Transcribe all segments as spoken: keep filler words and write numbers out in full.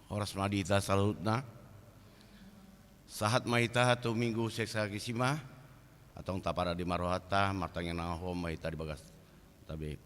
Horas ma di hita saluhutna. Sahat ma hita tu Minggu Sexagesima. Antong taparade ma rohanta, martangiang na hohom ma hita di bagas tabe.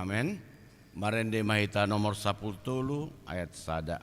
Amen. Marende ma hita nomor sampulu tolu ayat sada.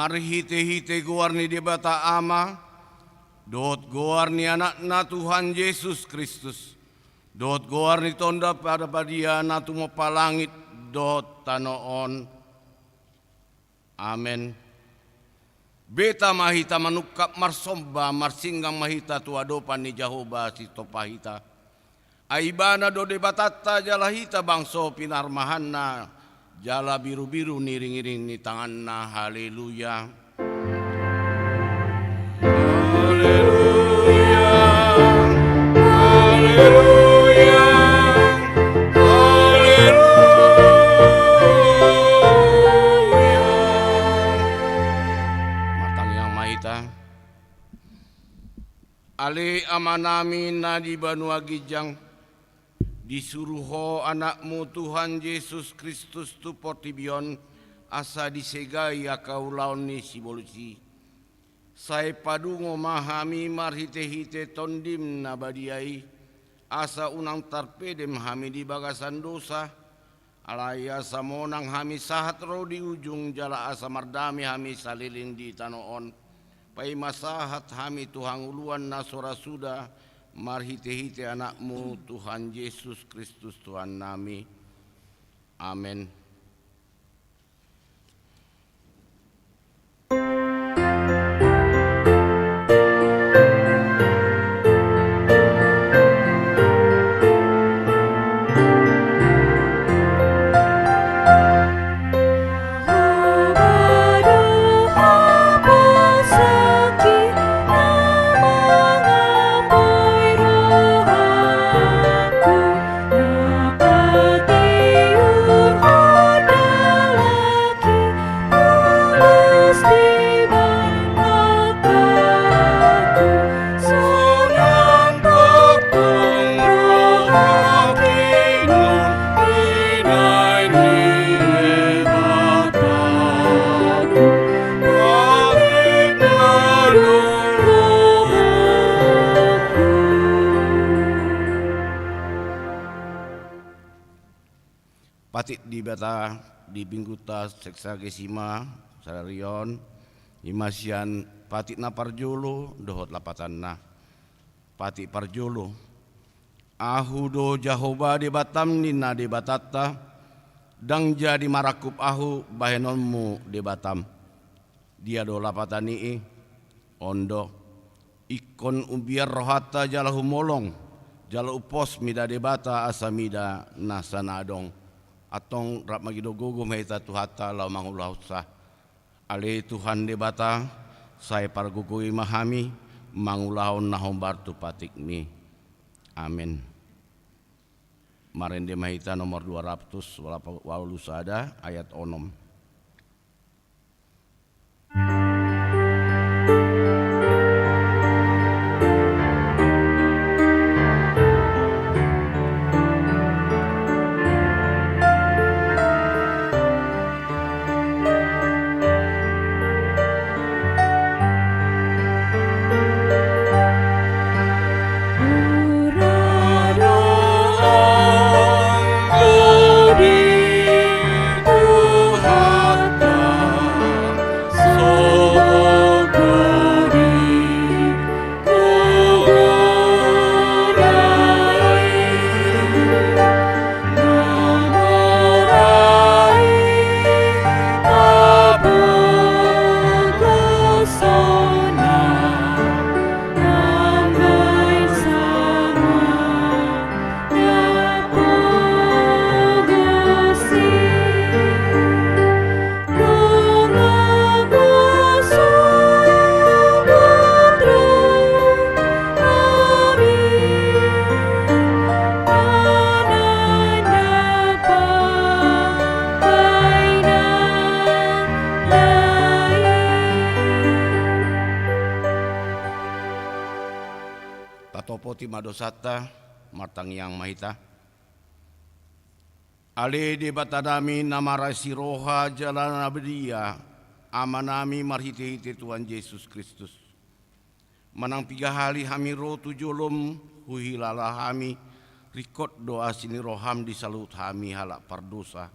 Marhitehite goar ni Debata Ama, dohot goar ni Anakna Tuhan Jesus Kristus, dohot goar ni Tondi Parbadia na tumompa langit dohot tano on. Amen. Beta ma hita manungkap marsomba, marsinggang ma hita tu adopan ni Jahowa sitompa hita. Ai Ibana do Debatanta jala hita bangso pinarmahanna, jala birubiru ni iringiring ni tanganna. Haleluya. Haleluya. Haleluya. Haleluya. Martangiang ma hita. Ale Amanami na di banua ginjang, disuru Ho Anakmu Tuhan Jesus Kristus tu portibi on, asa disegai angka ulaon ni sibolis i. Sai padungo ma hami marhitehite Tondim na badia i, asa unang tarpedem hami di bagasan dosa, alai asa monang hami sahat ro di ujung jala asa mardame hami saleleng di tano on. Paima sahat hami tu hangoluan na so ra suda, marhitehite Anakmu Tuhan Jesus Kristus Tuhannami. Amen. Patik Debata di Minggunta Sexagesima sadari on, i ma sian patik na parjolo dohot lapatanna. Patik parjolo. Ahu do Jahowa Debatam, ninna Debatanta, ndang jadi marangkup ahu bahenonmu debatam. Dia do lapatan i? On do: Ingkon umbiar rohanta jala humolong, jala umpos mida Debata asa mida nasa na adong. Antong rap mangido gogo ma hita tu Tuhanta laho mangulahonsa. Ale Tuhan Debata, sai pargogoi ma hami mangulahon na hombar tu patikmi. Amen. Marende ma hita nomor dua ratus walu sada ayat onom. Patopoti ma dosanta, martangiang ma hita. Ale Debatanami na marasi roha jala na badia, Amanami marhitehite Tuhan Jesus Kristus. Manang piga hali hami ro tu jolom, huhilala hami, ringkot do asi ni roham di saluhut hami halak pardosa.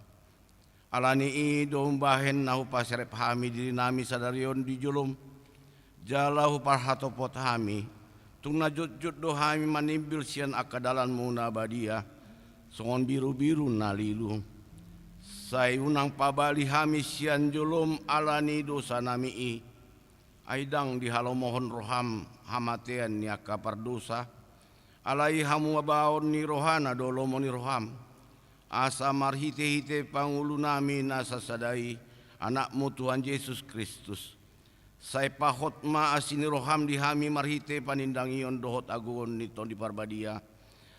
Ala ni i do umbahen na hupaserep hami dirinami sadari on di jolom, jala huparhatopot hami, tung na jotjot do hami manimbil sian angka dalanmu na badia, songon birubiru na lilu. Sai unang pabali hami sian jolom ala ni dosanami i, ai ndang dihalomohon roham hamatean ni angka pardosa, alai hamubaon ni rohana do lomo ni roham. Asa marhitehite pangulunami na sasada i, Anakmu Tuhan Jesus Kristus, sai pahot ma asi ni roham di hami marhite panindangion dohot agogon ni Tondi Parbadia,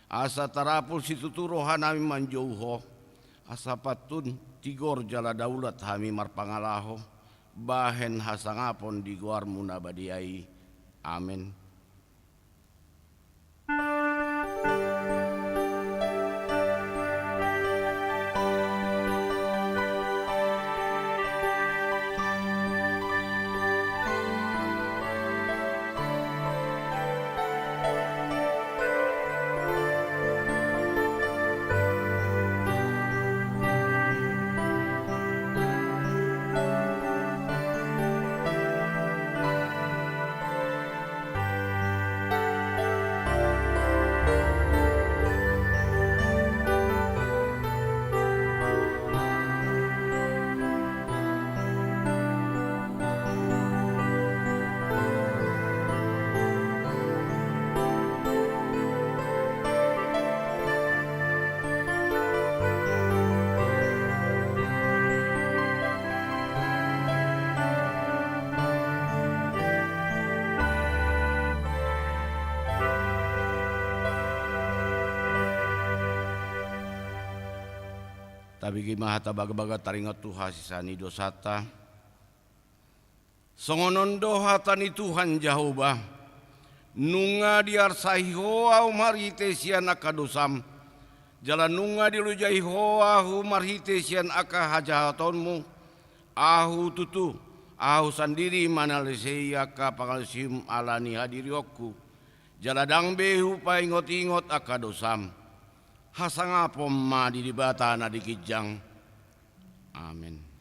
asa tarapul situtu rohanami manjou Ho, asa pantun, tigor jala daulat hami marpangalaho, bahen hasangapon di goarmu na badia i. Amen. Tabege ma hata bagabaga taringot tu hasesaan ni dosanta. Songon on do hata ni Tuhan Jahowa: Nunga diarsahi ho ahu marhite sian angka dosam, jala nunga dilojai ho ahu marhite sian angka hajahatonmu. Ahu tutu, ahu sandiri manalsei angka pangalosimu ala ni hadirionku, jala ndang be hupaingotingot angka dosam. Hasangapon ma di Debata na di ginjang. Amen.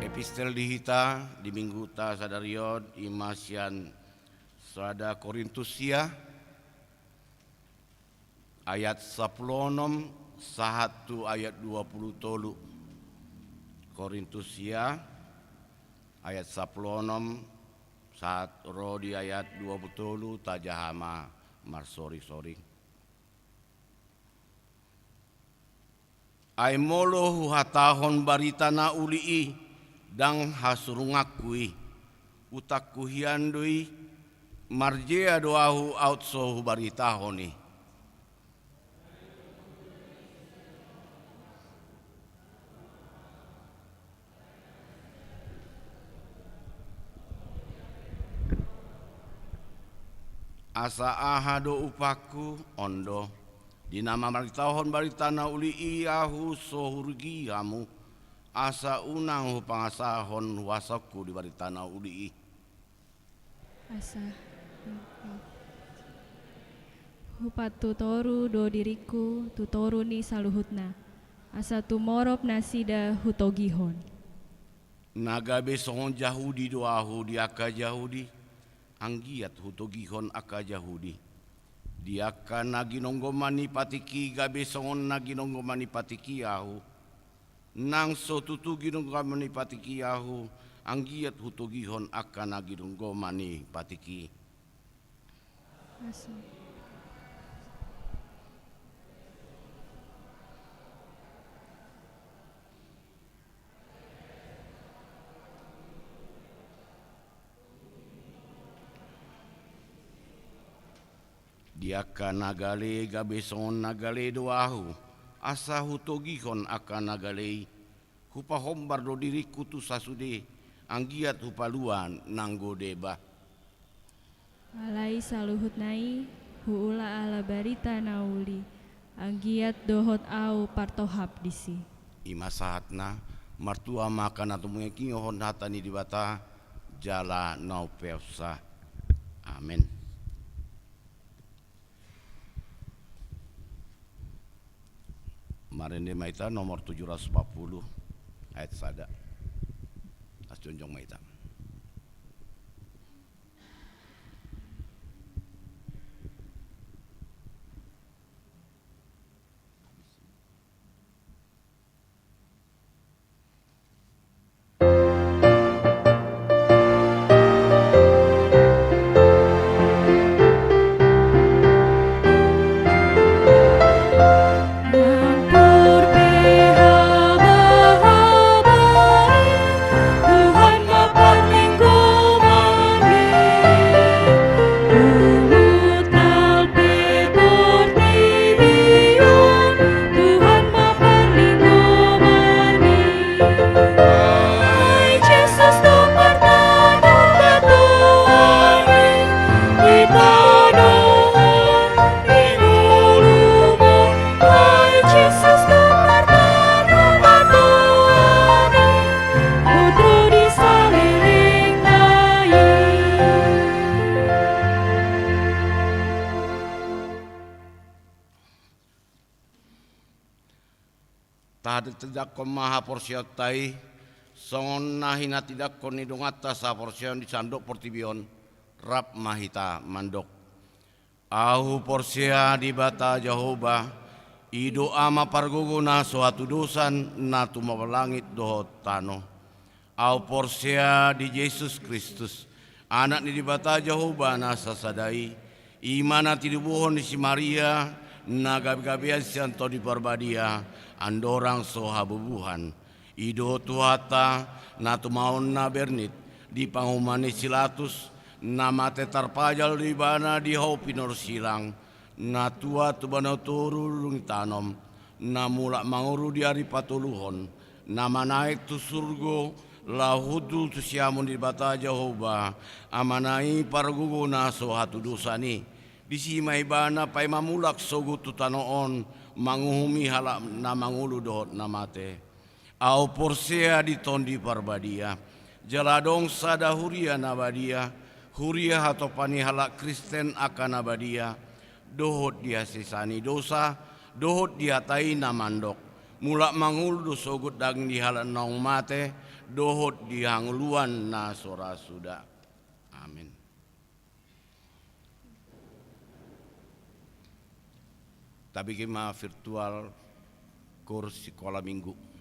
Epistel di hita di mingguta sadari on i ma sian sada Korintus sia, ayat sampulu onom sahat tu ayat dua pulu tolu. Korintus sia, ayat sampulu onom sahat ro di ayat dua pulu tolu, tajaha ma marsoring-soring. Ai molo huhatahon barita na uli i, ndang hasurunganku i, utangku hian do i, marjea do ahu aut so hubaritahon i. Asa aha do upangku? On do, di na mamaritahon barita na uli i ahu so hurugi hamu, asa unang hupangasahon huasaonku di barita na uli i. Asa hupantutoru do diringku tu toru ni saluhutna, asa tumorop nasida hutogihon. Na gabe songon Jahudi do ahu di angka Jahudi, anggiat hutogihon angka Jahudi. Di angka na ginonggoman ni patik i gabe songon na ginonggoman ni patik i ahu, nang so tutu ginonggoman ni patik i ahu, anggiat hutogihon angka na ginonggoman ni patik i. Amen. Di angka na gale gabe songon na gale do ahu, asa hutogihon angka na gale i. Hupahombar do diringku tu sasude, anggiat hupalua nanggo deba. Alai saluhutna i huula ala barita na uli, anggiat dohot ahu partohap disi. I ma sahatna. Martua ma angka na tumengihon hata ni Debata jala na umpeopsa. Amen. Marende ma hita nomor tujuh ratus empat puluh, ayat sada. Las jongjong ma hita. Tuhan ma parlinggoman i. Ai Jesus do partanu batuan i, di tano on, di ngolum on. Ai Jesus do partanu batuan i, hot ro di salelengna i. Tahatindangkon ma haporseaonta i, songon na hinatindangkon ni donganta sahaporseaon di sandok portibi on. Rap ma hita mandok. Ahu porsea Debata Jahowa, I do Ama pargogo na so hatudosan, na tumompa langit dohot tano. Ahu porsea di Jesus Kristus, Anak ni Debata Jahowa na sasada i, i ma na tinubuhon ni si Maria, na gabegabean sian Tondi Parbadia, andorang so habubuhan. I do Tuhanta, na tumaon na bernit, di panguhuman ni si Pilatus, na mate tarpajal do ibana di hau pinorsilang, na tuat tu banua toru dung ditanom, na mulak mangolu di ari patoluhon, na manaek tu surgo, laho hundul tu siamun ni Debata Jahowa, Amana i pargogo na so hatudosan i. Disi ma ibana paima mulak sogot tu tano on, manguhumi halak na mangolu dohot na mate. Ahu porsea di Tondi Parbadia, jala adong sada huria na badia, huria hatopan ni halak Kristen angka na badia, dohot di hasesaan ni dosa, dohot di hata i na mandok, mulak mangolu do sogot daging ni halak naung mate, dohot di hangoluan na so ra suda. Amin. Tabege ma virtual kurs sikola minggu.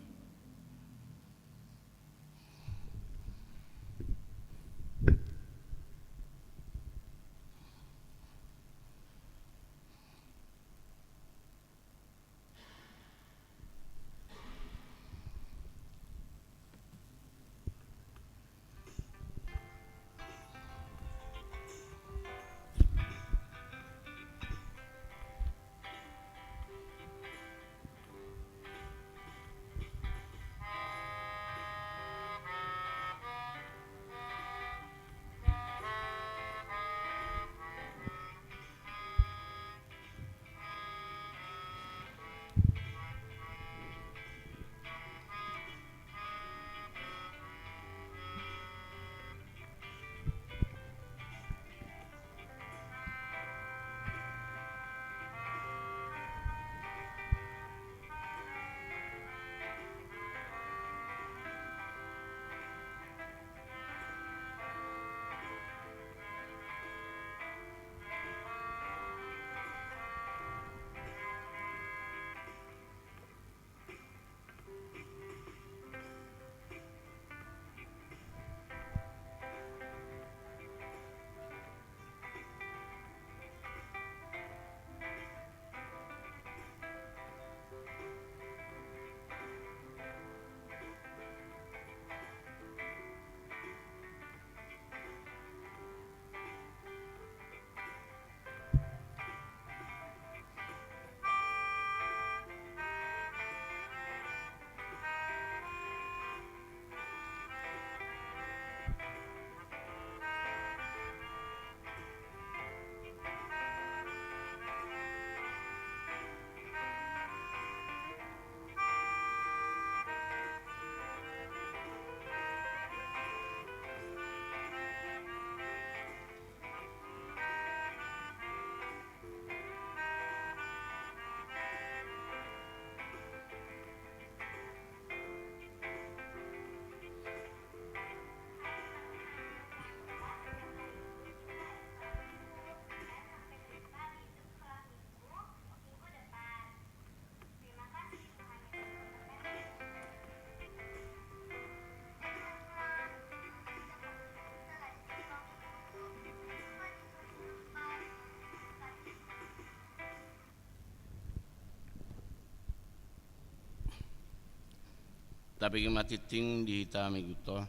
Tabege ma tingting di hita minggunta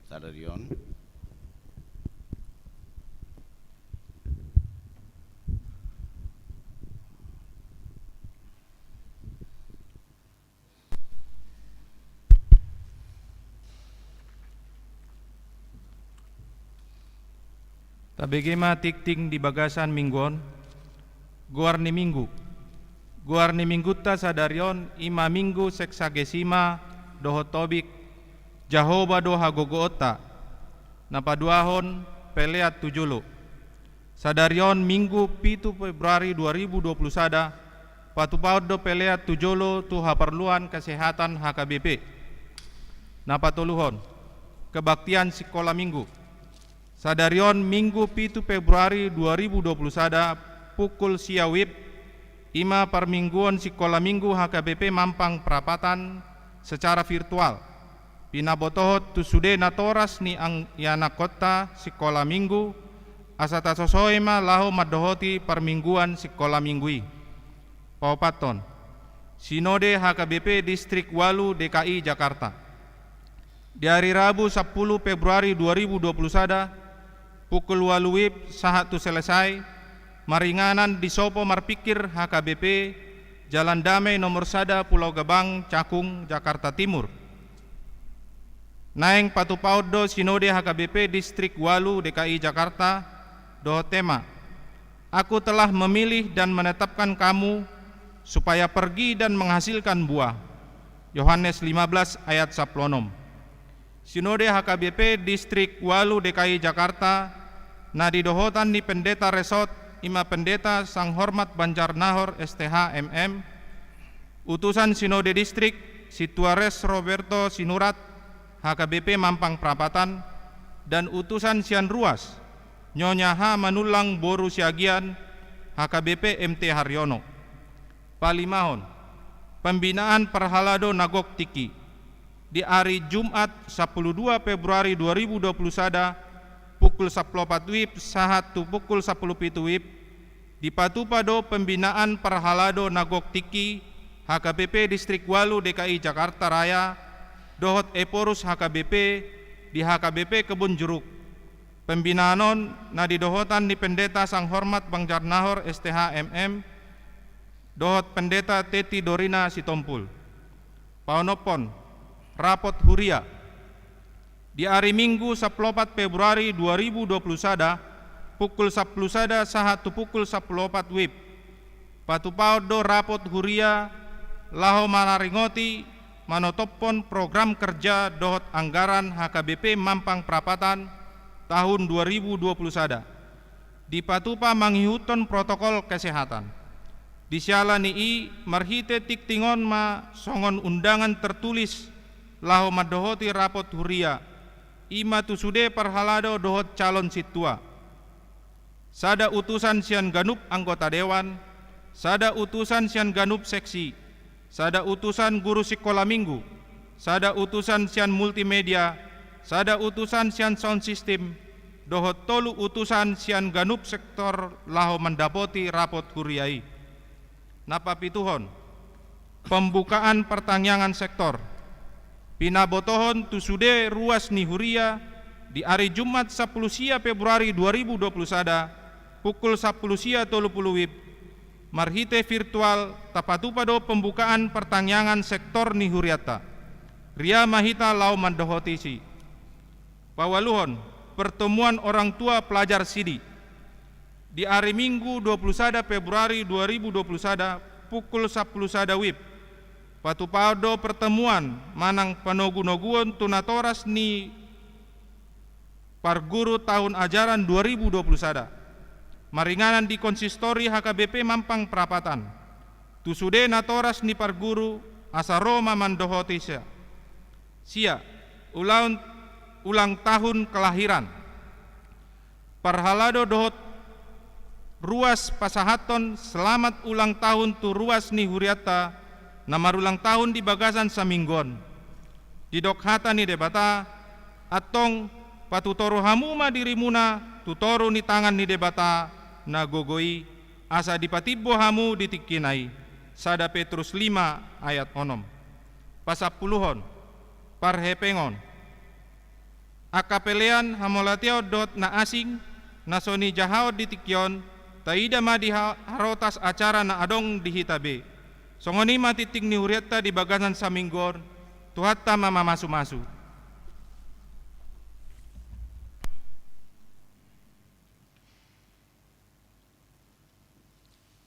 sadari on. Tabege ma tingting di bagasan minggu on. Goar ni minggu. Goar ni minggunta sadari on i ma minggu seksagesima dohot topik Jahowa do hagogoonta. Na paduahon, pelean tu jolo. Sadari on minggu pitu Februari dua ribu dua puluh sada, patupaon do pelean tu jolo tu haporluan kesehatan H K B P. Na patoluhon, kebaktian sikola minggu. Sadari on minggu pitu Februari dua ribu dua puluh sada, pukul sia WIB, I ma parmingguon sikola minggu H K B P Mampang Prapatan secara virtual, pinabotohon tu sude natoras ni ang-, ianakkonta sikola minggu, asa tasosoi ma laho mandohoti parmingguan sikola minggu i. Paopathon, Sinode H K B P Distrik ualu D K I Jakarta. Di ari Rabu sampulu Februari dua ribu dua puluh sada, pukul ualu WIB sahat tu selesai, maringanan di Sopo Marpingkir H K B P, Jalan Damai nomor sada, Pulau Gebang, Cakung, Jakarta Timur. Naeng patupaon do Sinode H K B P Distrik ualu D K I Jakarta, dohot tema, "Aku telah memilih dan menetapkan kamu supaya pergi dan menghasilkan buah." Yohanes lima belas ayat sampulu onom. Sinode H K B P Distrik ualu D K I Jakarta, na didohotan ni Pendeta Resort, i ma Pendeta Sanghormat Banjarnahor S T H M M, Utusan Sinode Distrik, Sintua Res Roberto Sinurat, H K B P Mampang Prapatan, dan utusan sian ruas, Nyonya H Manullang boru Siagian, H K B P M T Haryono. Palimahon, pembinaan parhalado na gok tingki. Di ari Jumat sampulu dua Februari dua ribu dua puluh sada, pukul sampulu opat WIB sahat tu pukul sampulu pitu WIB, dipatupa do pembinaan parhalado na gok tingki H K B P Distrik ualu D K I Jakarta Raya dohot Ephorus H K B P di H K B P Kebun Jeruk. Pembinaan on na didohotan ni Pendeta Sanghormat Banjarnahor S T H M M dohot Pendeta Teti Dorina Sitompul. Paonomhon, rapot huria. Di ari Minggu sampulu opat Februari dua ribu dua puluh sada, pukul sampulu sada sahat tu pukul sampulu opat WIB, patupaon do rapot huria laho manaringoti manotophon program kerja dohot anggaran H K B P Mampang Prapatan tahun dua ribu dua puluh sada. Dipatupa mangihuthon protokol kesehatan. Di siala ni i, marhite tingting on ma songon undangan tertulis laho mandohoti rapot huria, i ma tu sude parhalado dohot calon sintua. Sada utusan sian ganup anggota dewan, sada utusan sian ganup seksi, sada utusan guru sikola minggu, sada utusan sian multimedia, sada utusan sian sound system, dohot tolu utusan sian ganup sektor laho mandapoti rapot huria i. Na papituhon, pembukaan partangiangan sektor. Pinabotohon tu sude ruas ni huria di ari Jumat sampulu sia Februari dua ribu dua puluh sada, pukul sampulu sia tolu pulu WIB, marhite virtual tapatupa do pembukaan partangiangan sektor ni hurianta. Ria ma hita laho mandohotisi. Paualuhon, pertemuan orang tua pelajar sidi. Di ari Minggu dua puluh sada Februari dua ribu dua puluh sada, pukul sampulu sada WIB, patupaon do pertemuan manang panogunoguon tu natoras ni parguru tahun ajaran dua ribu dua puluh sada, maringanan di konsistori H K B P Mampang Prapatan. Tu sude natoras ni parguru, asa ro ma mandohoti sia. Sia, ulaon, ulang tahun kelahiran. Parhalado dohot ruas pasahathon selamat ulang tahun tu ruas ni hurianta na marulang tahun di bagasan saminggu on. Didok hata ni Debata, antong patutoru hamu ma dirimuna tu toru ni tangan ni Debata na gogo i, asa dipatimbo hamu di tingkina i. Sada Petrus lima ayat onom. Pasampuluhon, parhepengon. Angka pelean, hamauliateon dohot na asing na so nijahaon di tingki on, taida ma di ha-, harotas acara na adong di hita be. Songon i ma tingting ni hurianta di bagasan saminggu on. Tuhanta ma mamasumasu.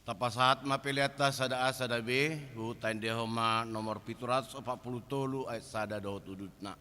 Tapasahat ma peleanta sada A sada B, huhut taendehon ma nomor pitu ratus opat pulu tolu ayat sada dohot udutna.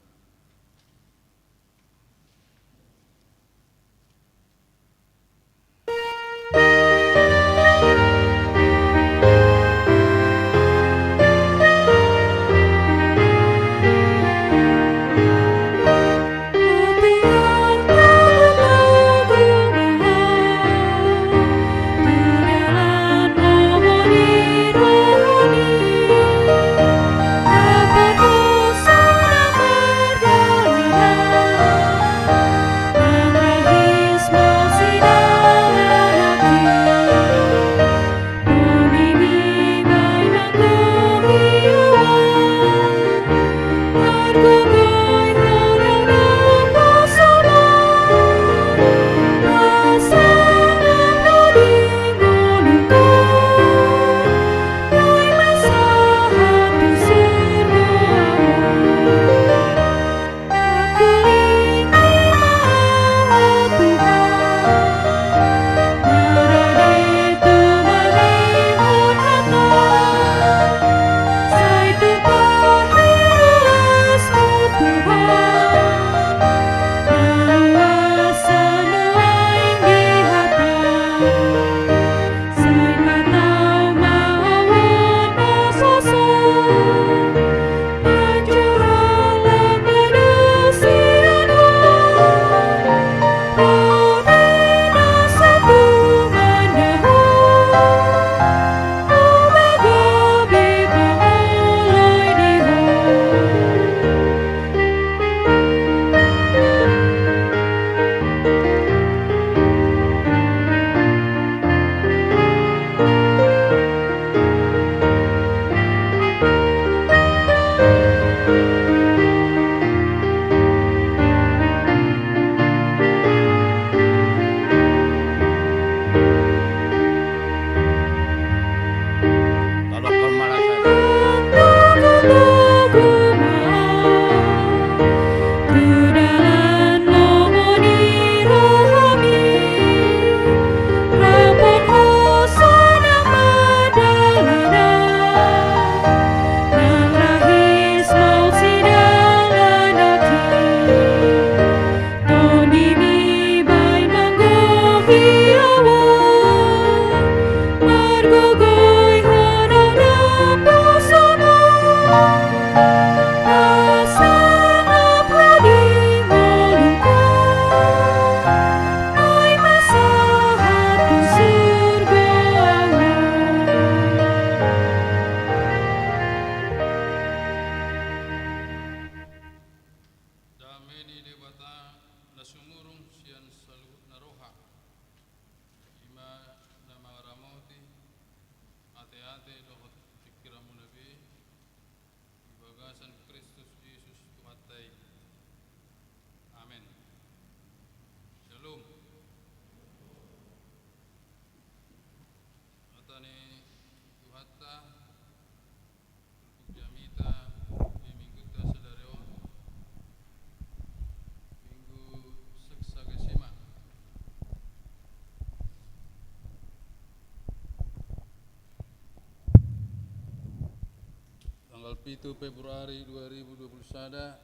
Pitu Februari dua ribu dua puluh sada,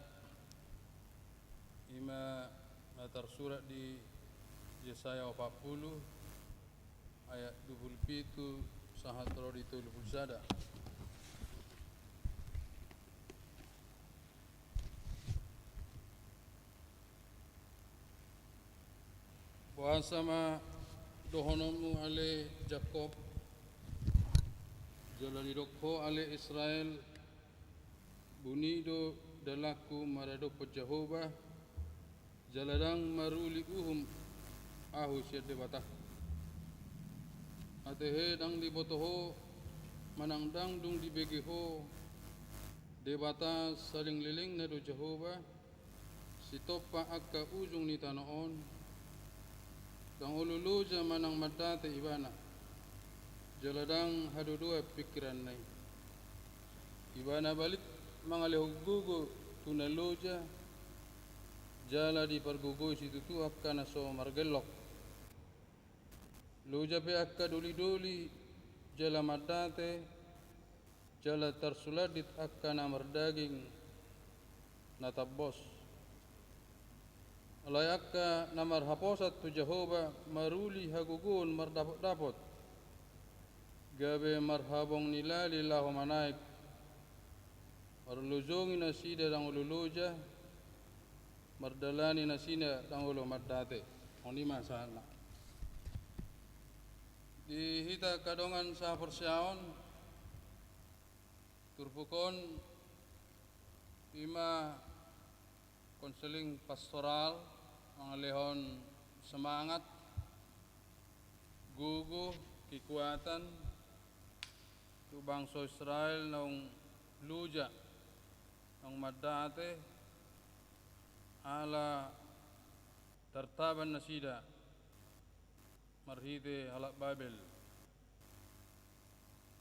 ima na tarsurat di Jesaya opat pulu ayat dua pulu pitu sahat ro di tolu pulu sada. Boasa ma dohononmu ale Jakob, jala didok ho ale Israel: Buni do dalanku maradophon Jahowa, jala ndang maruli uhum ahu sian Debatangku. Atehe ndang diboto ho, manang ndang dung dibege ho, Debata saleleng-lelengna do Jahowa, sitompa angka ujung ni tano on. Ndang olo loja manang mandate Ibana, jala ndang hadodoan pingkiranna i. Ibana balik mangalehon gogo tu na loja, jala dipargogoi situtu angka na so margellok. Loja pe angka doli-doli jala mandate, jala tarsulandit angka na mardaging na tambos. Alai angka na marhaposan tu Jahowa maruli hagogoon mardapot-dapot, gabe marhabong ni lali laho manaek. Marlojongi nasida ndang olo loja, mardalani nasida ndang olo mandate. On i ma sahatna. Di hita angka dongan sahaporseaon, turpuk on ima konseling pastoral, mangalehon semangat, gogo, kekuatan tu bangso Israel naung loja, naung mandate, ala tartaban nasida marhite halak Babel.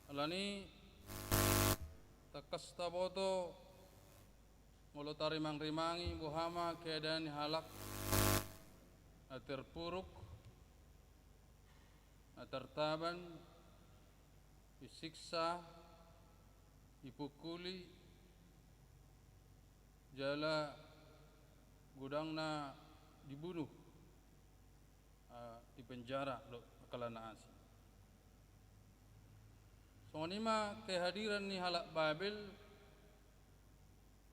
Alani tangkas taboto, molo tarimang-rimangi boha ma keadaan ni halak na terpuruk, na tartaban, disiksa, dipukuli, jala godangna dibunuh, ah, dipenjara dohot angka na asing. Songon i ma kehadiran ni halak Babel.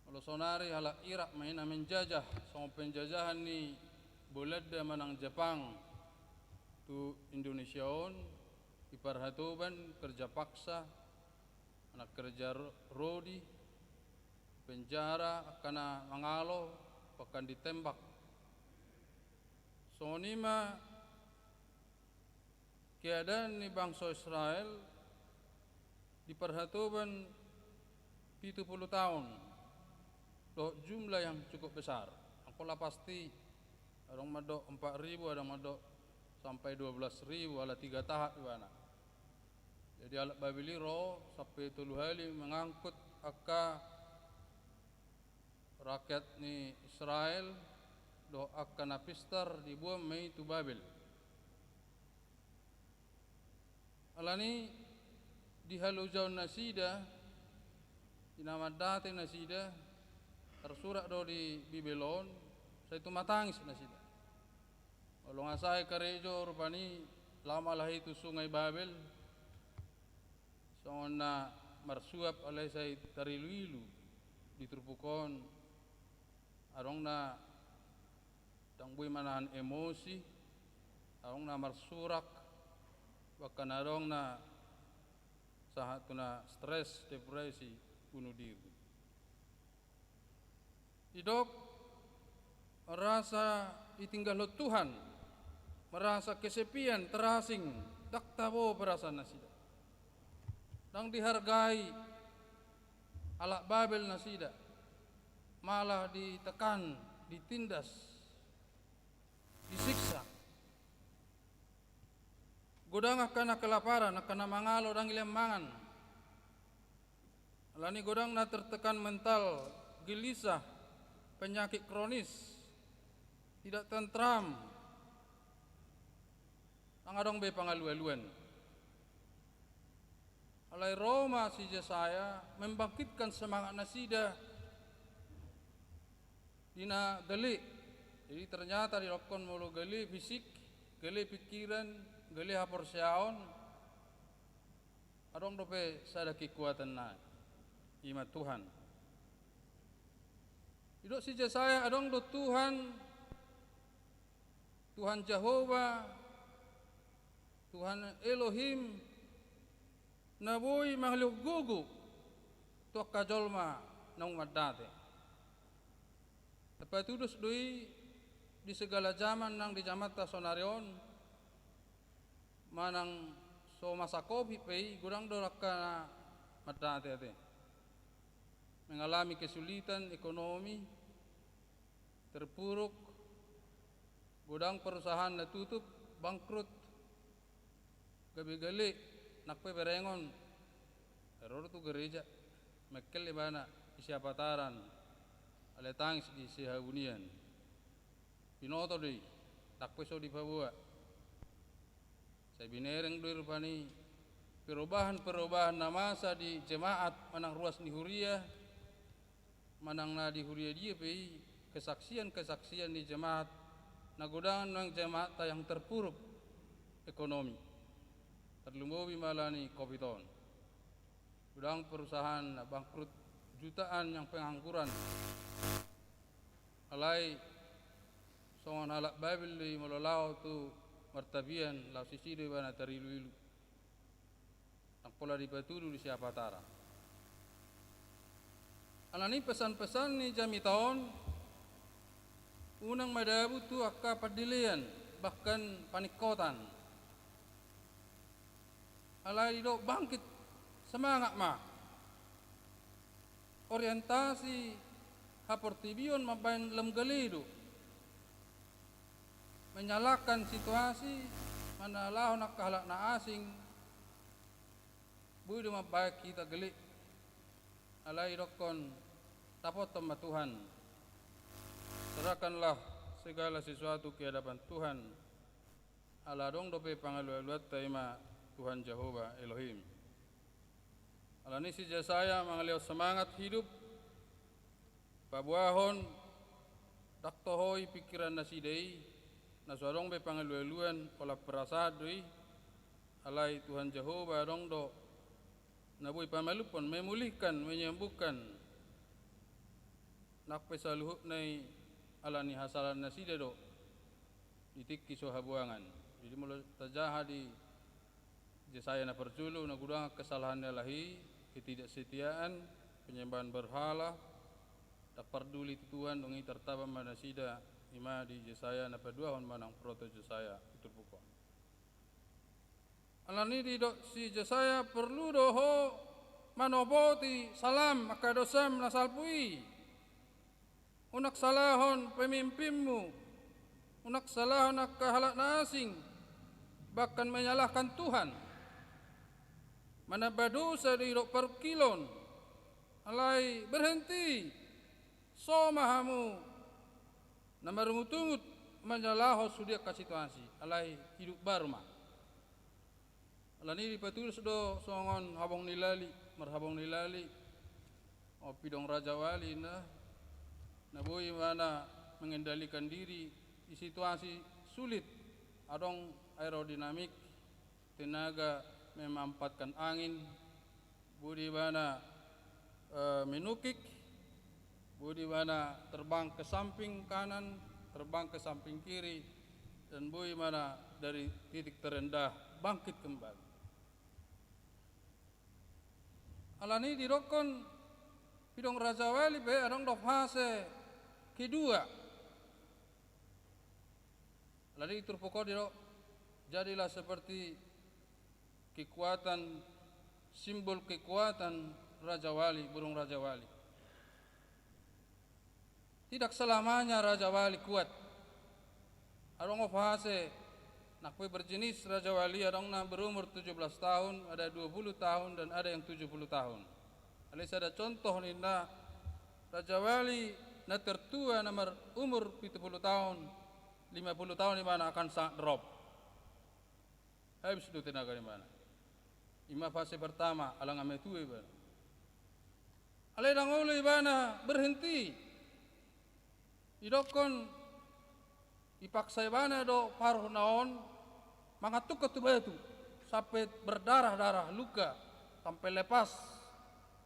Molo saonari halak Irak ma i na menjajah, songon penjajahan ni Belanda manang Jepang tu Indonesia on, diparhatoban kerja paksa, manang kerja ro-, rodi, penjara, angka na mangalo, bahkan ditembak. Songon i ma keadaan ni bangso Israel diparhatoban pitu pulu taon dohot jumlah yang cukup besar. Ndang pola pasti, adong mandok empat ribu, adong mandok sampai dua belas ribu, ala tiga tahap ibana. Jadi halak Babel i ro sampe tolu hali mengangkut angka rakyat ni Israel dohot angka na pistar, diboan ma i tu Babel. Alani dihalojaon nasida, di na mandate nasida, tarsurat do di Bibel on, sai tumatangis nasida. Molo nga sae karejo rupani, laho malahi tu sungai Babel, songon na marsuap alai sai tarilu-ilu di turpuk on, adong na ndang boi manahan emosi, adong na marsurak, bahkan adong na sahat tu na stres, depresi, bunuh diri. Didok, merasa ditinggalhon Tuhan, merasa kesepian, terasing, ndang tabo perasaan nasida. Ndang dihargai halak Babel nasida, malah ditekan, ditindas, disiksa. Godang angka na kelaparan, angka na mangalo ndang dilehon mangan. Alani godang na tertekan mental, gelisah, penyakit kronis, tidak tentram, ndang adong be pangalualuan. Alai ro ma si Jesaya membangkitkan semangat nasida di na gale. Jadi ternyata didokkon molo gale fisik, gale pikiran, gale haporseaon, adong dope sada kekuatan nai, i ma Tuhan. Didok si Jesaya adong do Tuhan, Tuhan Jahowa, Tuhan Elohim, na boi mangalehon gogo tu angka jolma naung mandate. Tapatudos do i di segala jaman nang di jamanta sonari on, manang so masa covid pe i, godang do angka na mandate ate. Mengalami kesulitan ekonomi, terpuruk, godang perusahaan na tutup, bangkrut, gabe gale, nang pe berengon, ro do tu gereja, mengkel ibana di siapataran, alai tangis di sihabunian. Binoto do i, nang pe so dipaboa. Sai binereng do i rupani perubahan-perubahan na masa di jemaat manang ruas ni huria, manang na di huria dia pe i, kesaksian-kesaksian ni jemaat na godang nang jemaat yang terpuruk ekonomi. Tarlumobi ma ala ni covid on. Godang perusahaan na bangkrut, jutaan yang pengangguran. Alai songon halak Babel do i molo laho tu martapian, laos disi do ibana tarilu-ilu. Ndang pola dipatudu di siapataran. Alani pesan-pesan ni jamita on, unang madabu tu angka pandelean, bahkan paningkotan. Alai didok bangkit, semangat ma. Orientasi haportibion mambaen lam gale do. Menyalahkan situasi, mangalahon angka halak na asing, boi do mambaen hita gale. Alai dokkon, dapothon ma Tuhan. Serahkanlah segala sesuatu ke hadapan Tuhan. Ala adong dope pangalualuanta i ma Tuhan Jahowa Elohim. Alani si Jesaya mangalehon semangat hidup, paboahon, ndang toho i pikiran nasida i, na so adong be pangalualuan, pola perasaan do i, alai Tuhan Jahowa adong do, na boi pamalumhon, memulihkan, menyembuhkan, nang pe saluhutna i alani hasalahan nasida do, di tingki so habuangan. Jadi molo tajaha di Jesaya na parjolo, na godang kesalahan ni halak i, ketidaksetiaan, penyembahan berhala, ndang parduli tu Tuhan, dung i tartaba ma nasida, i ma di Jesaya na paduahon manang proto Jesaya, i turpuk on. Alani didok si Jesaya, porlu do ho manopoti salam angka dosam na salpu i. Unang salahon pemimpinmu, unang salahon angka halak na asing, bahkan menyalahkan Tuhan. Manamba dosa do i didok parungkilon, alai berhenti, so ma hamu na marungutungut manyalahon sude angka situasi, alai hidup baru ma. Alani dipatudos do songon habong ni lali, marhabong ni lali, o pidong rajawali na, na boi ibana mengendalikan diri di situasi sulit, adong aerodinamik, tenaga memanfaatkan angin, boi do ibana, eh, menukik, boi do ibana terbang ke samping kanan, terbang ke samping kiri, dan boi ibana dari titik terendah bangkit kembali. Alani didokkon pidong rajawali pe adong do fase kedua. Alani di turpuk on didok, jadilah seperti kekuatan, simbol kekuatan rajawali, burung rajawali. Tidak selamanya rajawali kuat. Adong do fase, nang pe berjenis rajawali, adong na berumur tujuh belas tahun, ada dua puluh tahun, dan ada yang tujuh puluh tahun. Alai sada contoh ninna, rajawali na tertua na marumur pitu puluh tahun, lima puluh tahun ibana akan sangat drop. Habis do tenaga ni ibana. I ma fase pertama, ala nga matua ibana. Alai ndang olo ibana berhenti. Didokkon, dipaksa ibana do paruhna on mangantukkon tu batu sampe berdarah-darah, luka, sampe lepas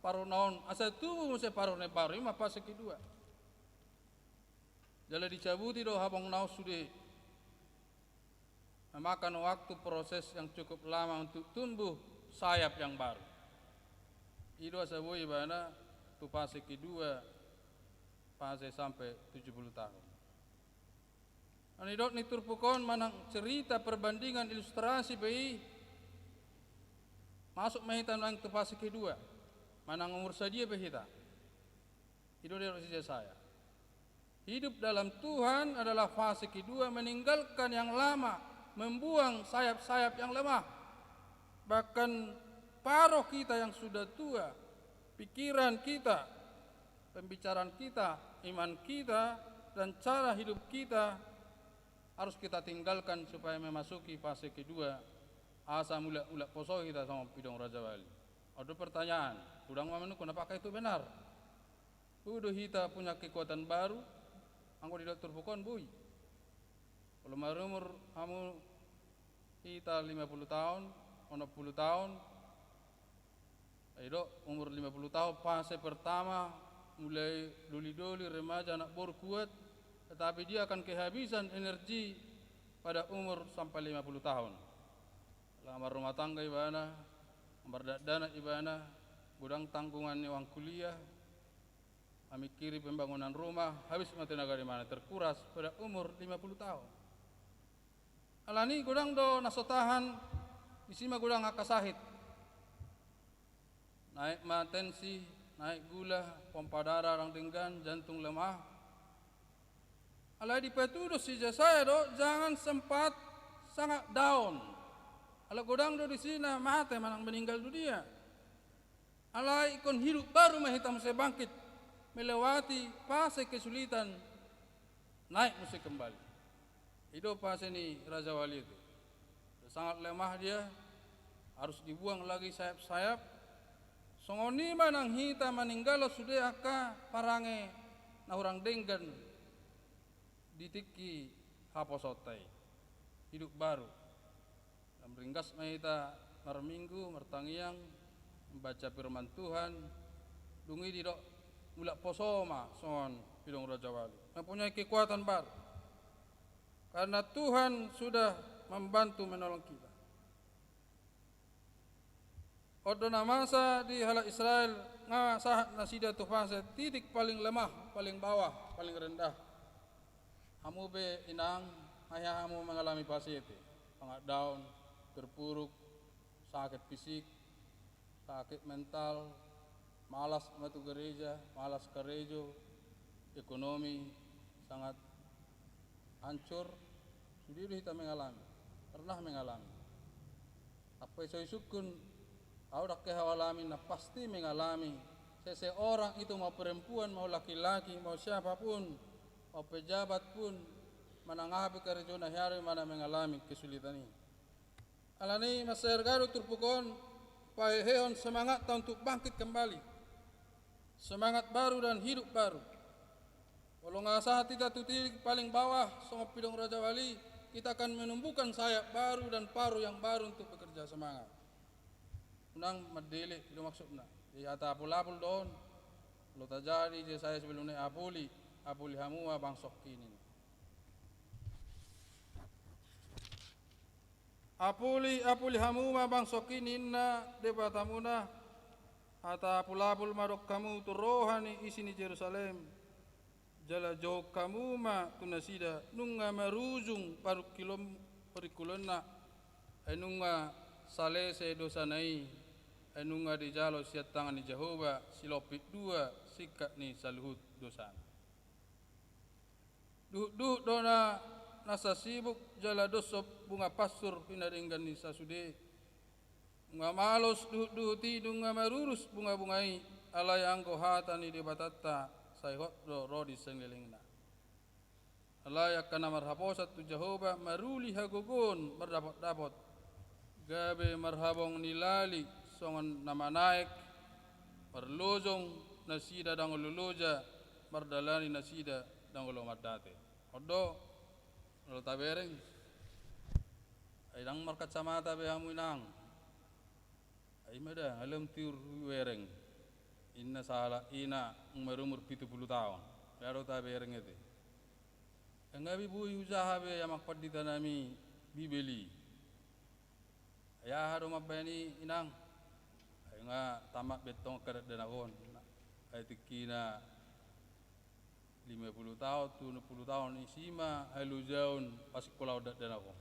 paruhna on, asa tubu muse paruh na imbaru, i ma fase kedua. Jala dicabuti do habongna on sude. Memakan waktu, proses yang cukup lama untuk tumbuh sayap yang baru. I do asa boi ibana tu fase kedua, fase sampe tujuh puluh tahun. Na nidok ni turpuk on manang cerita perbandingan ilustrasi pe i, masuk ma hita nuaeng tu fase kedua, manang umur sadia pe hita. I do didok si Jesaya. Hidup dalam Tuhan adalah fase kedua, meninggalkan yang lama, membuang sayap-sayap yang lemah. Bahkan paruh kita yang sudah tua, pikiran kita, pembicaraan kita, iman kita, dan cara hidup kita harus kita tinggalkan supaya memasuki fase kedua, asa mulak-mulak poso hita songon pidong Raja Wali. Ada pertanyaan, godang ma manungkun, apakah itu benar? Boi do hita punya kekuatan baru, anggo didok turpuk on boi. Olo marumur hamu hita lima puluh tahun, onom puluh tahun, ai do umur lima puluh tahun, fase pertama, mulai doli-doli, remaja, anak boru, kuat, tetapi dia akan kehabisan energi pada umur sampai lima puluh tahun. Ala marrumah tangga ibana, mardakdanak ibana, godang tanggungan ni uang kuliah, mamikiri pembangunan rumah, habis ma tenaga di mana, terkuras pada umur lima puluh tahun. Alani godang do na so tahan, disi ma godang angka sahit. Naik ma tensi, naik gula, pompa darah ndang denggan, jantung lemah. Alai dipatudos si Jesaya do, jangan sempat sangat down. Ala godang do disi na mate manang meninggal dunia. Alai ingkon hidup baru ma hita muse bangkit, melewati fase kesulitan, naik muse kembali. I do fase ni Raja Wali itu. Sudah sangat lemah dia, harus dibuang lagi sayap-sayap. Songon i ma nang hita maninggalhon sude angka parange na hurang denggan di tingki haposoonta i. Hidup baru. Lam ringgas ma hita marminggu, martangiang, membaca firman Tuhan, dung i didok mulak poso ma songon pidong Raja Wali. Mempunyai kekuatan baru. Karena Tuhan sudah membantu menolong kita. On do na masa di halak Israel, nga sahat nasida tu fase titik paling lemah, paling bawah, paling rendah. Hamu pe inang, nga hea hamu mengalami fase i pe, sangat down, terpuruk, sakit fisik, sakit mental, malas ma tu gereja, malas karejo, ekonomi sangat hancur, sude do hita mengalami, pernah mengalami. Anggo so isungkun, au ndang hea hualami, na pasti mengalami. Seseorang itu, mau perempuan, mau laki-laki, mau siapapun, mau pejabat pun, manang aha pe karejona, hea do ibana mengalami kesulitan i. Alani i mansai arga do turpuk on pahehehon semangatta untuk bangkit kembali. Semangat baru dan hidup baru. Olo nga sahat hita tu titik paling bawah, songon pidong Raja Wali, kita akan menumbuhkan sayap baru dan paruh yang baru untuk bekerja semangat. Unang mandele, i do maksudna. Jadi hata apul-apul do on. Olo tajadi, jadi saya sebelumna apuli, apuli hamu ma bangsoki ninna. Apuli, apuli hamu ma bangsoki ninna Debatamuna, hata apul-apul ma dok hamu tu roha ni isi ni Jerusalem. Jala jouhon hamu ma tu nasida, nunga marujung parungkilon-, parungkilonna, ai nunga salese dosana i, ai nunga dijalo sian tangan ni Jahowa silompit dua singkat ni saluhut dosana. Duhut-duhut do na, nasa sibuk jala doshon bunga pansur pinadenggan ni sasude. Nunga malos duhut-duhut i, nunga marurus bunga-bunga i, alai anggo hata ni Debatanta sai hot do ro di salelenglelengna. Alai angka na marhaposan tu Jahowa maruli hagogoon mardapot-dapot. Gabe marhabong ni lali songon na manaek, marlojong nasida ndang olo loja, mardalani nasida ndang olo mandate. On do, olo tabereng. Ai ndang markacamata be hamu inang. Ai ima da, alai tiur hubereng. Inna sahala ina marumur pitu pulu taon. Ndada tabereng ate. Nga be boi hujaha be amang pandita nami Bibel i. Ai aha do mambaen i inang? Ai nga tamat be tong angka dakdanak on. Ai tingkina lima pulu taon tu onom pulu taon isi ma halojaon pasingkolahon dakdanak on.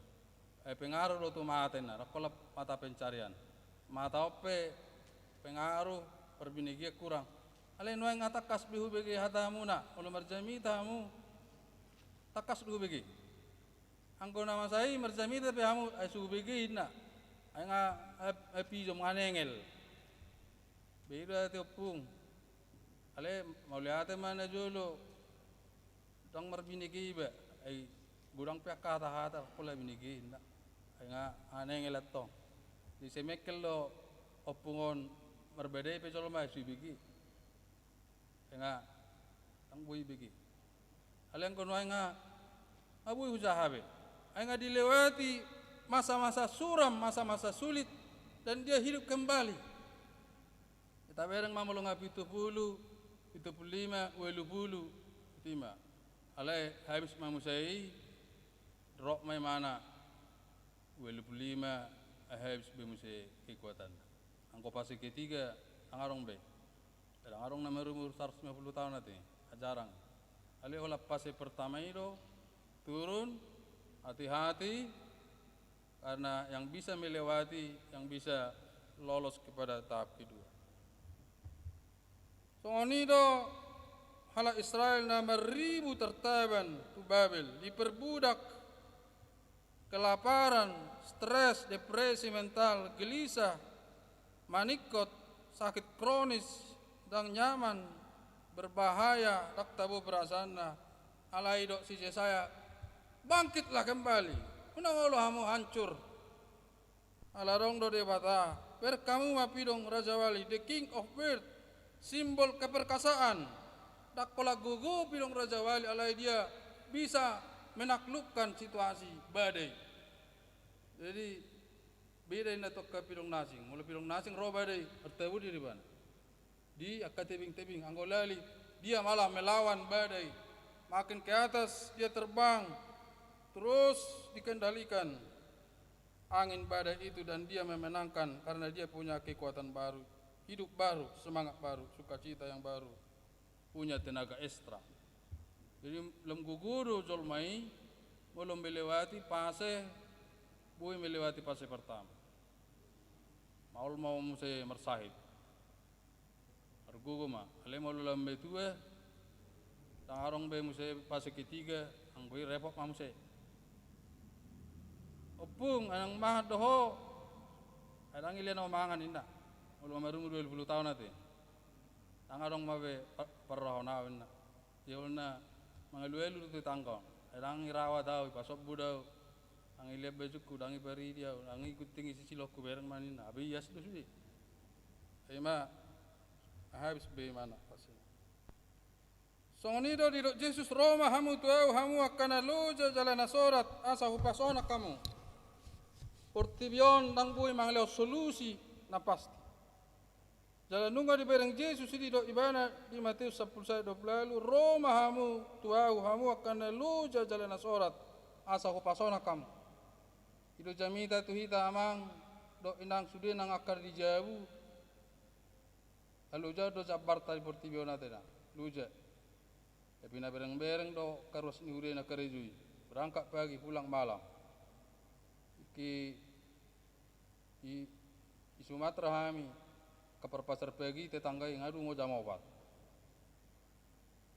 Ai pengaruh do tu mata inna, ndang holan mata pencarian. Mata on pe pengaruh, parbinegean hurang. Alai nuaeng nga tangkas be hubege hatamuna, olo marjamita hamu. Tangkas do hubege. Anggo na masa i marjamita pe hamu, ai so hubege inna. Ai nga, ai, ai pijom nga nengel. Be i do ate ompung. Alai mauliate ma na jolo. Ndang marbinege iba. Ai godang pe angka hata-hata, ndang holan binege inna. Ai nga, nga nengel antong. Di semengkel do ompung on marbadai pe jolma ai so hubege. Ai nga, ndang boi bege. Alai anggo nuaeng nga, nga boi hujaha be. Ai nga dilewati masa-masa suram, masa-masa sulit, dan dia hidup kembali. Tabereng ma molo nga pitu pulu, pitu pulu lima, ualu pulu, tima. Alai habis ma muse i, drop ma imana, ualu pulu lima, ai habis be muse kekuatan. Anggo fase ketiga, ndang adong be. Ndang adong na marumur saratus lima pulu taon ate, jarang. Alai holan fase pertama i do, turun, hati-hati, karena yang bisa melewati, yang bisa lolos kepada tahap kedua. Songon i do halak Israel na marribu tartaban tu Babel, diperbudak, kelaparan, stres, depresi mental, gelisah, maningkot, sakit kronis, ndang nyaman, berbahaya, ndang tabo perasaanna. Alai didok si Jesaya, bangkitlah kembali, unang olo hamu hancur. Ala adong do Debata. Bereng hamu ma pidong rajawali, the king of birth, simbol keperkasaan. Ndang holan gogo pidong rajawali, alai dia bisa menaklukkan situasi badai. Jadi, beda inna tu angka pidong na asing. Molo pidong na asing ro badai, martabo do ibana. Di angka tebing-tebing, anggo lali, dia malah melawan badai. Makin ke atas dia terbang, terus dikendalikan angin badai itu dan dia memenangkan karena dia punya kekuatan baru, hidup baru, semangat baru, sukacita yang baru, punya tenaga ekstra. Jadi lam gogo do jolma i, molo melewati fase, boi melewati fase pertama. Maol ma muse marsahit. Margogo ma, alai molo lam matua, ndang adong be muse fase ketiga, anggo i repot ma muse. Ompung, ai ndang mangan do ho. Ai ndang ilean ho mangan inna. Molo marumur ualu pulu taon ate. Ndang adong ma be pa-, parrohahon au inna. Ia olo na mangalualu do tu tetangga on. Ai ndang irawat au, ipasombu do au. Ndang ilean bajungku, ndang iparidi au, ndang i gunting i sisilongku, bereng ma ninna. Abe ias do sude. Ai ima, habis be imana fase. Songon i do didok Jesus, ro ma hamu tu au hamu angka na loja jala na sorat, asa hupasonang hamu. Portibi on ndang boi mangalehon solusi na pasti. Jala nunga dibereng Jesus i, didok ibana di Mateus sampulu sada dua pulu ualu, ro ma hamu tu au hamu angka na loja jala na sorat, asa hupasonang hamu. I do jamita tu hita amang dohot inang, sude nang angka di jabu. Halojaon do jambarta di portibi on ate na loja. Tapi na bereng-bereng do angka ruas ni hudena karejo i. Berangkat pagi, pulang malam. Iki i, i Sumatera hami, angka parpasar pagi tetangga i nga dung jam opat.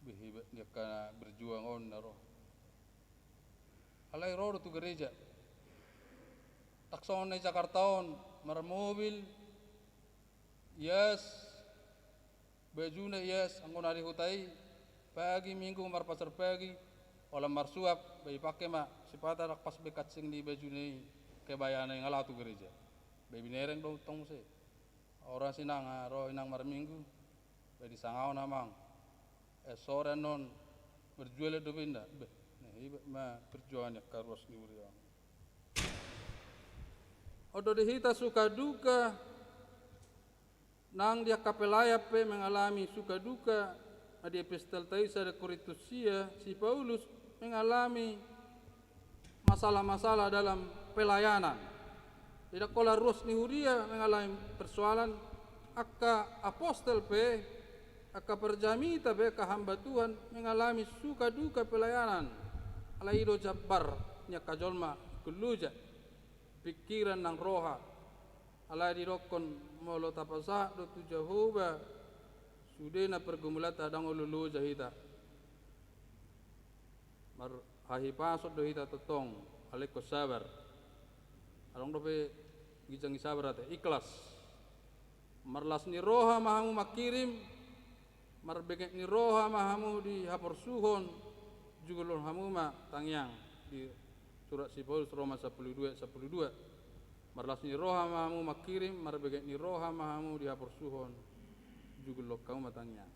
Be hebat ni angka na berjuang on na ro. Alai ro do tu gereja. Ndang songon na i Jakarta on, marmobil, ias, bajuna ias, anggo na di huta i, pagi Minggu marpasar pagi, holan marsuap, ba ipake ma, sipata ndang pas be kancing ni bajuna i, kebayana i nga laho tu gereja. Be binereng do tong muse. Oras inang, ah, ro inang marminggu. Be disangahon amang. Eh, sore annon berjualan dope inda. Beh, nah, iba ma perjuangan ni angka ruas ni huria on. On do di hita suka duka, nang di angka pelayan pe mengalami suka duka, na di epistelta i sada Korintus sia, si Paulus mengalami masalah-masalah dalam pelayanan. Di dakkola ruas ni huria mengalami persoalan, angka apostel pe, angka parjamita pe, angka hamba Tuhan mengalami suka duka pelayanan. Alai i do jambar ni angka jolma, ingkon loja pikiran nang roha. Alai didokkon molo tapasahat do tu Jahowa, sudena pergumulanta ndang olo loja hita. Marhahipason do hita tongtong, alai ingkon sabar. Adong dope ginjang ni sabar ate, ikhlas. Marlas ni roha ma hamu mangkirim, marbenget ni roha ma hamu di haporsuhon, jugulhon hamu ma tangiang, di surat si Paulus Roma sampulu dua, sampulu dua. Marlas ni roha ma hamu mangkirim, marbenget ni roha ma hamu di haporsuhon, jugulhon hamu ma tangiang.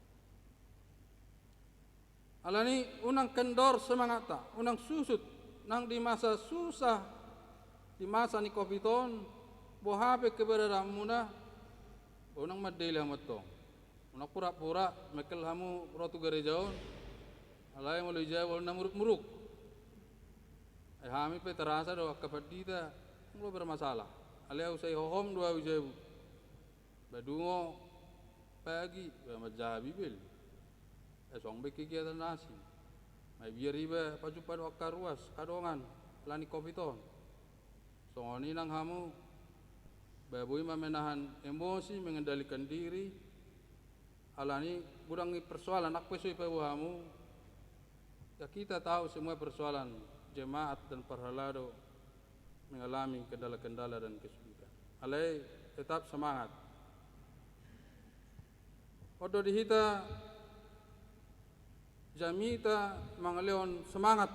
Alani unang kendor semangatta, unang susut, nang di masa susah, di masa ni covid on, boha pe keberadaanmuna, unang mandele hamu antong. Unang pura-pura mengkel hamu ro tu gareja on, alai molo di jabu na muruk-muruk. Ai hami pe tarasa do angka pandita, molo bermasalah. Alai au sai hohom do au di jabu. Ba dungo pagi, ba manjaha Bibel. Eh, songon be kegiatan na asing. Mabiar iba pajumpa do angka ruas, angka dongan, alani covid on. Songon i nang hamu, ba boi ma menahan emosi, mengendalikan diri, alani godang ni persoalan, nang pe so dipaboa hamu, ya kita tahu semua persoalan jemaat dan parhalado mengalami kendala-kendala dan kesulitan. Alai tetap semangat. On do di hita jamita mangalehon semangat.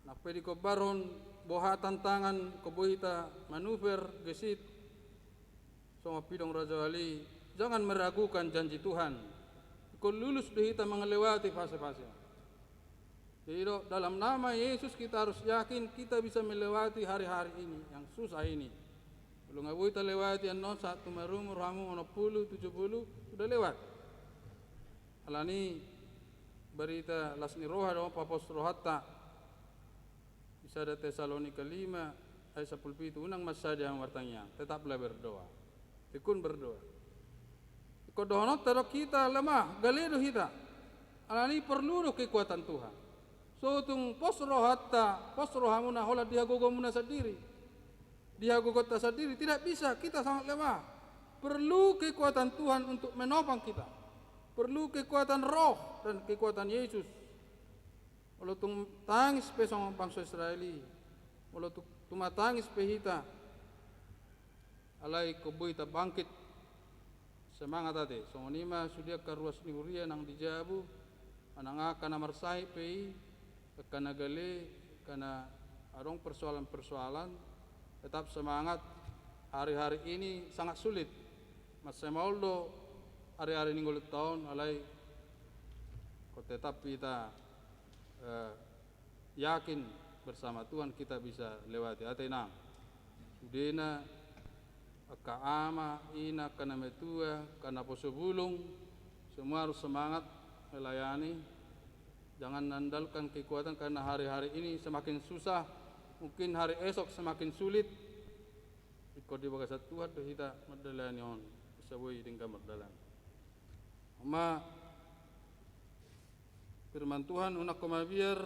Nang pe dikombarhon boha tantangan, ingkon boi hita manuver gesit. Songon pidong Raja Wali, jangan meragukan janji Tuhan. Ingkon lulus do hita mangalewati fase-fase. Jadi do, dalam nama Yesus kita harus yakin kita bisa melewati hari-hari ini yang susah ini. Molo nga boi talewati annon sahat tu marumur hamu onom pulu, tujuh pulu, sudah lewat. Alani barita las ni roha do pos rohanta. Di sada Tesalonika lima ayat sampulu pitu, unang mansadi hamu martangiang, tetaplah berdoa. Ingkon berdoa. Ingkon dohononta do hita lemah, gale do hita. Alani porlu do kekuatan Tuhan. So tung pos rohanta, pos rohamuna holan di hagogomuna sandiri, di hagogonta sandiri, tidak bisa, kita sangat lemah. Perlu kekuatan Tuhan untuk menopang kita. Perlu kekuatan Roh dan kekuatan Yesus. Molo tung tangis pe songon bangso Israel i, molo tu-, tumatangis pe hita, alai ingkon boi tabangkit. Semangat ate, songon i ma sude angka ruas ni huria nang di jabu, manang angka na marsahit pe i, angka na gale, angka na adong persoalan-persoalan, tetap semangat. Hari-hari ini sangat sulit. Mansai maol do hari-hari ni ngolunta on, alai ingkon tetap hita eh, yakin bersama Tuhan kita bisa lewati. Ate inang, sudena, angka ama, ina, angka na matua, angka naposo bulung, semua harus semangat melayani. Jangan andalkan kekuatan, karena hari-hari ini semakin susah, mungkin hari esok semakin sulit. Ingkon di bagasan Tuhan do hita mardalani on, bisa boi denggan mardalan. Ima firman Tuhan, unang ho mabiar,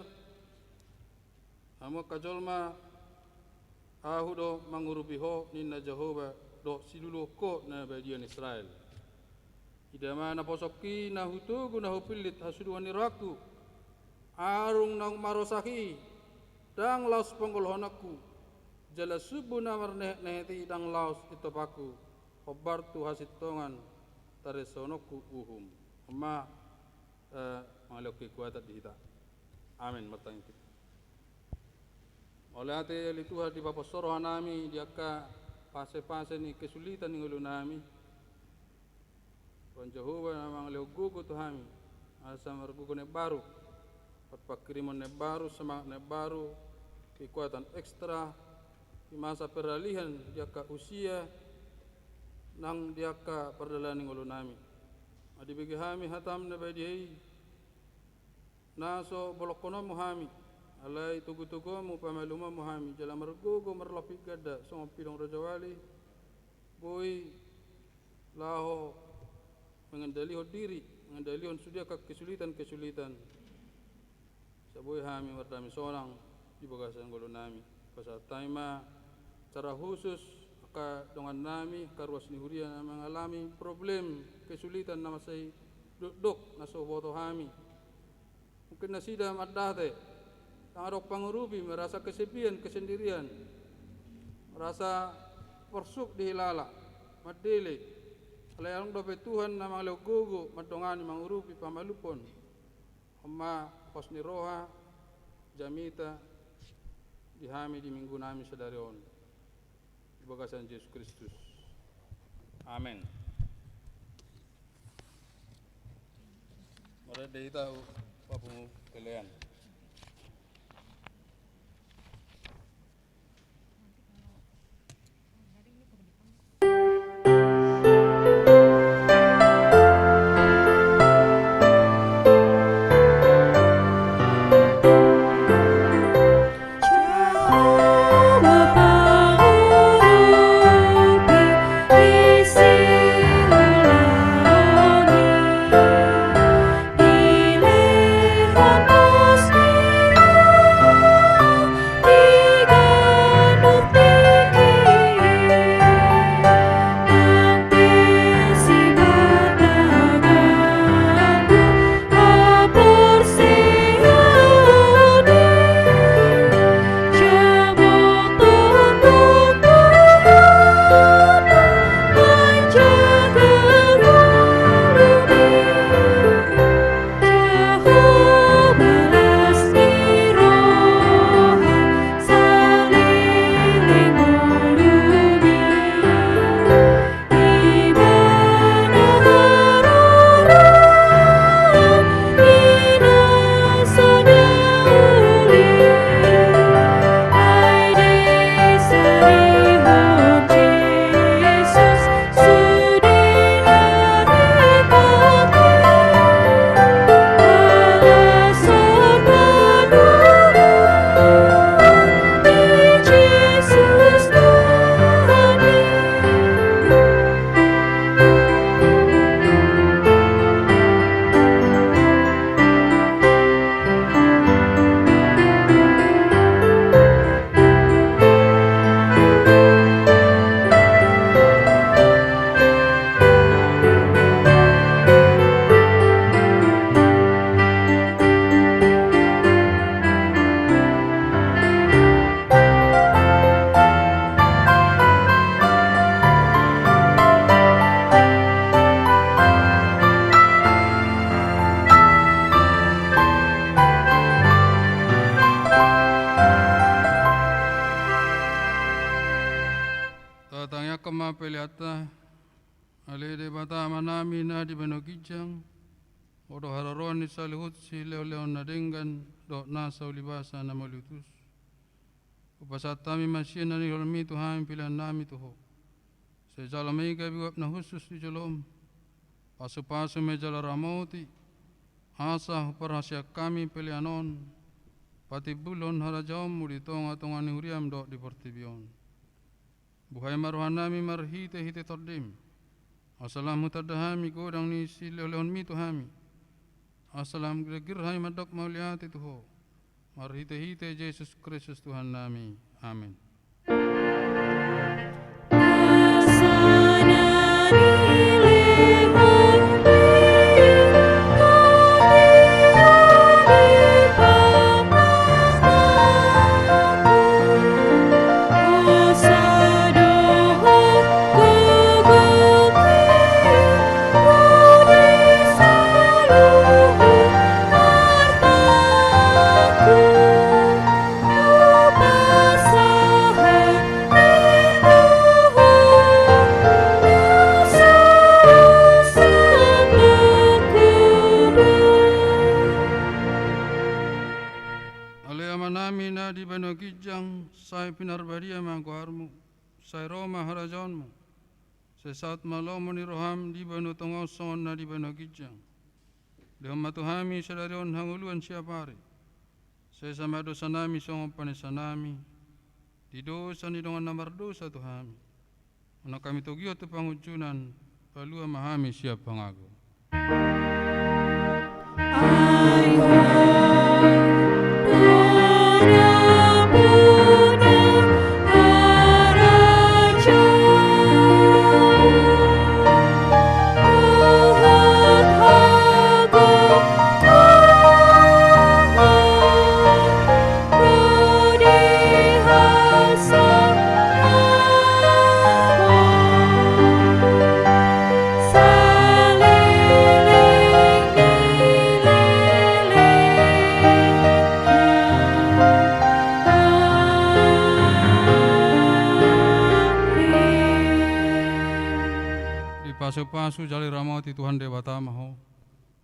hamu angka jolma, ahu do mangurupi ho, ninna Jahowa, dohot siluluhon ho na badia ni Israel. Ida ma naposongki na hutogu na hupillit hasuduhon ni rohangku. Arung naung marosak i, ndang laos ponggolhononku. Jala sumbu na marnehetnehet i ndang laos intopanku. Hombar tu hasintongan tarisononku uhum. Ima, eh, mangalehon kekuatan di hita. Amin. Martangiang hita. Mauliate ale Tuhan, dipapos rohanami di angka Pase-pase ni kesulitan ni ngolunami. Tuhan Jahowa na mangalehon gogo tu hami, asa margogo na imbaru, pangkirimon na imbaru, semangat na imbaru, kekuatan ekstra di masa peralihan di angka usia nang di angka pardalanan ni ngolunami. Molo dibege hami hatam na badia i, na so bolongkononmu hami, alai togu-toguonmu pamalumonmu hami, jala margogo marlompit ganda songon pidong rajawali, boi laho mengendalihon diri, mengendalihon sude angka kesulitan-kesulitan. Asa boi hami mardame sonang di bagasan ngolunami. Pasahat hami ma secara khusus angka dongannami, angka ruas ni huria na mangalami problem, kesulitan na mansai dokdok na so huboto hami. Mungkin nasida mandok, ndang adong pangurupi, merasa kesepian, kesendirian, merasa porsuk di hilala, mandele. Alai adong dope Tuhan na mangalehon gogo, mandongani, mangurupi, pamalumhon. On ma pos ni roha, jamita di hami di minggunami sadari on. Di bagasan Jesus Kristus. Amen. Mauliate ma di hita, Bapak Ibu sekalian. Tatangiangkon ma peleanta. Ale Debata Amanami na di banua ginjang, Ho do haroroan ni saluhut silehonlehon na denggan dohot nasa ulibasa na mauliutus. Hupasahat hami ma sian na nilehonMi tu hami peleannami tu Ho. Sai jalo ma i gabe uap na hushus di joloM. Pasupasu ma i jala ramoti, asa huparhaseang hami pelean on patimbulhon harajaonMu di tongatonga ni huriaM dohot di portibi on. Buhai ma rohanami marhitehite TondiM, asa lam hutanda hami godang ni silehonlehonMi tu hami, asa lam girgir hami mandok mauliate tu Ho, marhitehite Jesus Kristus Tuhannami. Amen. Nami na di banua ginjang, sai pinarbadia ma goarmu, sai ro ma harajaonmu, sai saut ma lomo ni roham di banua tonga on songon na di banua ginjang. Lehon ma tu hami sadari on hangoluan siapari. Sesa ma dosanami songon panesanami di dosa ni dongan na mardosa tu hami. Unang hami togihon tu pangunjunan, palua ma hami sian pangago. Dipasupasu jala diramoti Tuhan Debata ma ho.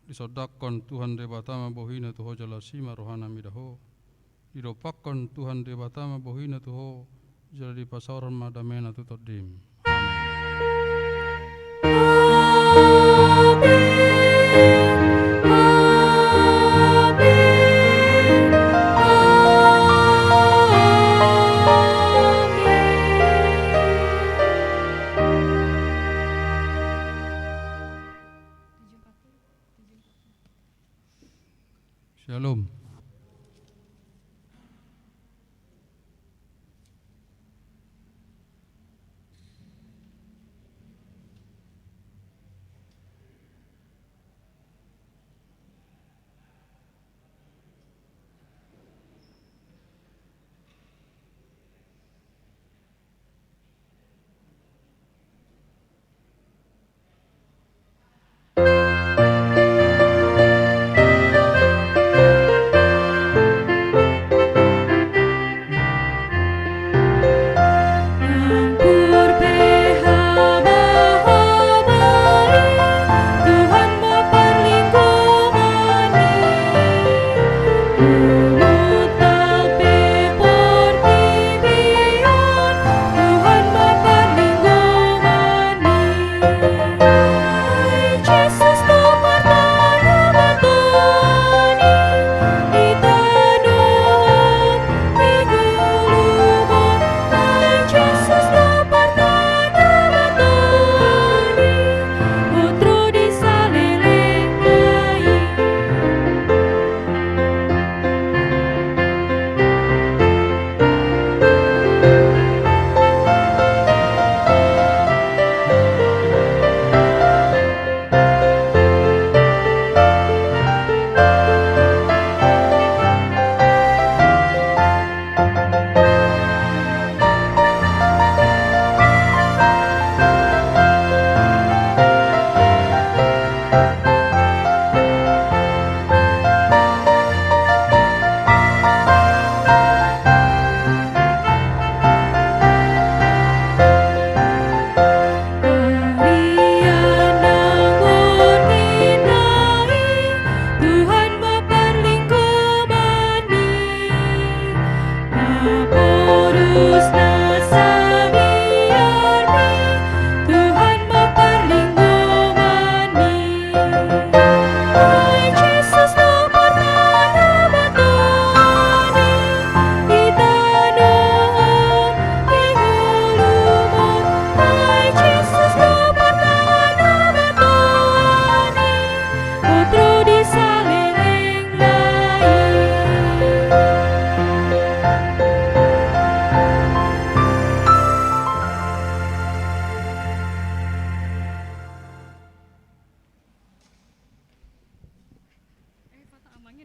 Disondangkon Tuhan Debata ma bohina tu ho jala asi ma rohana mida ho. Didompakkon Tuhan Debata ma bohina tu ho jala dipasaorhon ma damena tu tondim. Amen. Shalom.